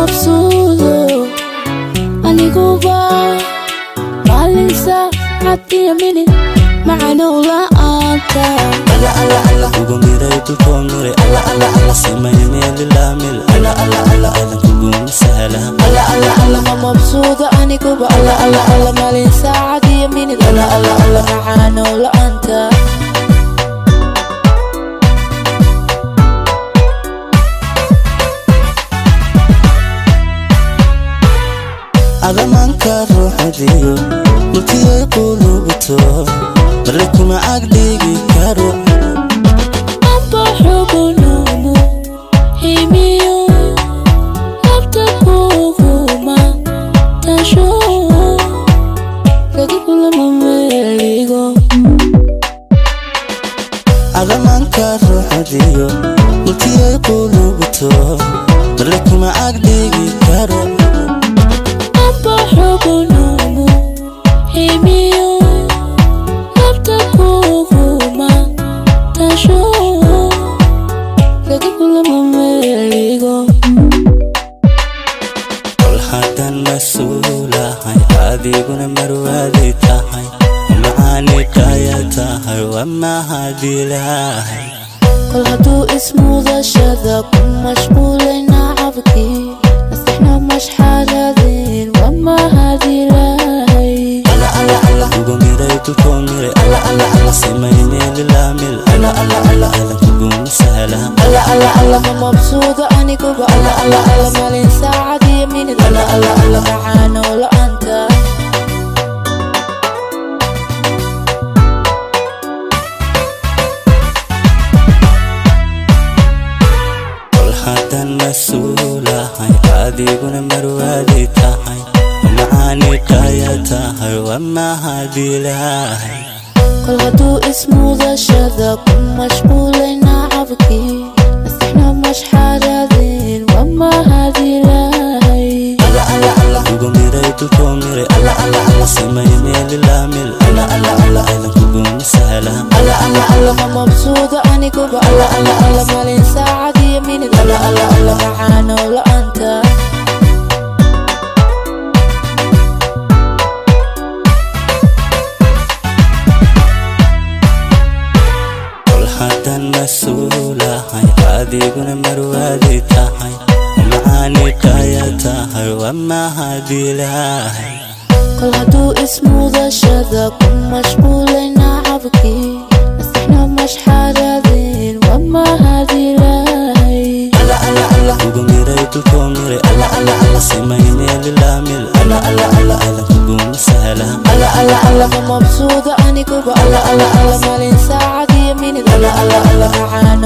mabsuudo aniguba maalin saacad iyo minid macanow la'aanta. Alla alla alla kugu miray dulkoo miray alla alla alla simay meel ilaa meel alla alla alla aadan kuguma sahla. Alla alla alla ma mabsuudo aniguba alla alla alla maalin saacad iyo minid alla alla alla macaanow la'aanta. Adamanka ruuxadiyo multiyay qulubto marle kuma agdhigi karo. Amba xugunumu himiyo labta kuguma tasho laga kulama meeligo. Adamanka ruuxadiyo multiyay qulubto marle kuma agdhigi karo. Amba xugunumu himiyo labta kuguma tasho laga kulama meeligo. Kol haddaan mas-uulahay adiguna marwaaday tahay macaani dhaya tahay waa mahadilahay. Kol hadduu ismudashada ku mashquulay nacabkii nastaxna mashxaradeen waa mahadilahay. Alla alla alla kugu miray dulkoo miray alla alla alla simay meel ilaa meel alla alla alla aadan kuguma sahla. Alla alla alla ma mabsuudo aniguba alla alla alla maalin saacad iyo minid alla alla alla macaanow la'aanta. Kol haddaan mas-uulahay adiguna marwaaday tahay macaani dhaya tahay waa mahadilahay. Kol hadduu ismudashada ku mashquulay nacabkii nastaxna mashxaradeen waa mahadilahay. Alla alla alla kugu miray dulkoo miray alla alla alla simay meel ilaa meel alla alla alla aadan kuguma sahla. Alla alla alla ma mabsuudo aniguba alla alla alla maalin saacad iyo minid alla alla alla macaanow la'aanta. Kol haddaan mas-uulahay adiguna marwaaday tahay macaani dhaya tahay waa mahadilahay. Kol hadduu ismudashada ku mashquulay nacabkii nastaxna mashxaradeen waa mahadilahay. Alla alla alla kugu miray dulkoo miray alla alla alla simay meel ilaa meel alla alla alla aadan kuguma sahla. Alla alla alla ma mabsuudo aniguba alla alla alla maalin saacad iyo minid alla alla alla macaanow